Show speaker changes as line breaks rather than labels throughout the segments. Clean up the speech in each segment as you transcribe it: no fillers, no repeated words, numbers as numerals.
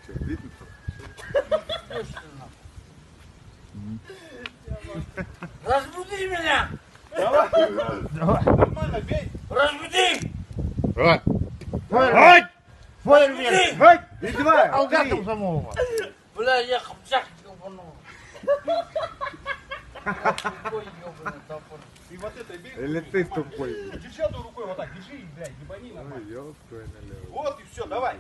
Что, видно?
Разбуди меня!
Давай! Давай!
Нормально, бей!
Разбуди!
Давай!
Давай! Разбуди!
Давай! Два!
Алгатом самого! Бля, я хапчак ебану.
И вот это бей.
Или ты тупой.
Держи одной рукой вот так, держи, блядь, ебани нормально.
Ёб твою налево.
Вот и все, давай.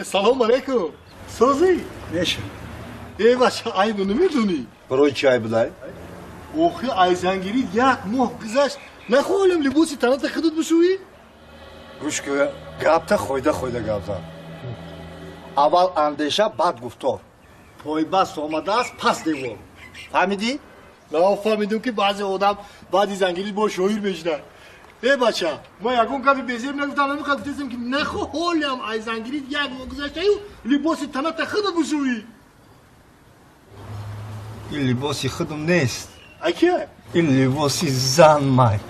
Салом алейкум. Созӣ?
Неша.
Э бача, айбу намедонӣ?
Барои чӣ айб дай?
Охи айзангирӣ як моҳ гузашт. Нахоҳем либоси таната худут бишӯӣ?
Гӯш кун, гапта хойда хойда гап зан. Аввал андеша, баъд гуфтор. Пойбаст омадааст пас девор. Фаҳмидӣ?
Нафаҳмидум ки баъзе одам баъди зангирӣ бо шоир мешинад. Э бача, ма ягон гапи безеб нагуфтам, намехоҳ гуфтесем ки нахоҳолям айзангирӣ як моҳ гузаштаю либоси таната худут бишӯӣ.
Ин либоси худум нест.
Аки?
Ин либоси зан май.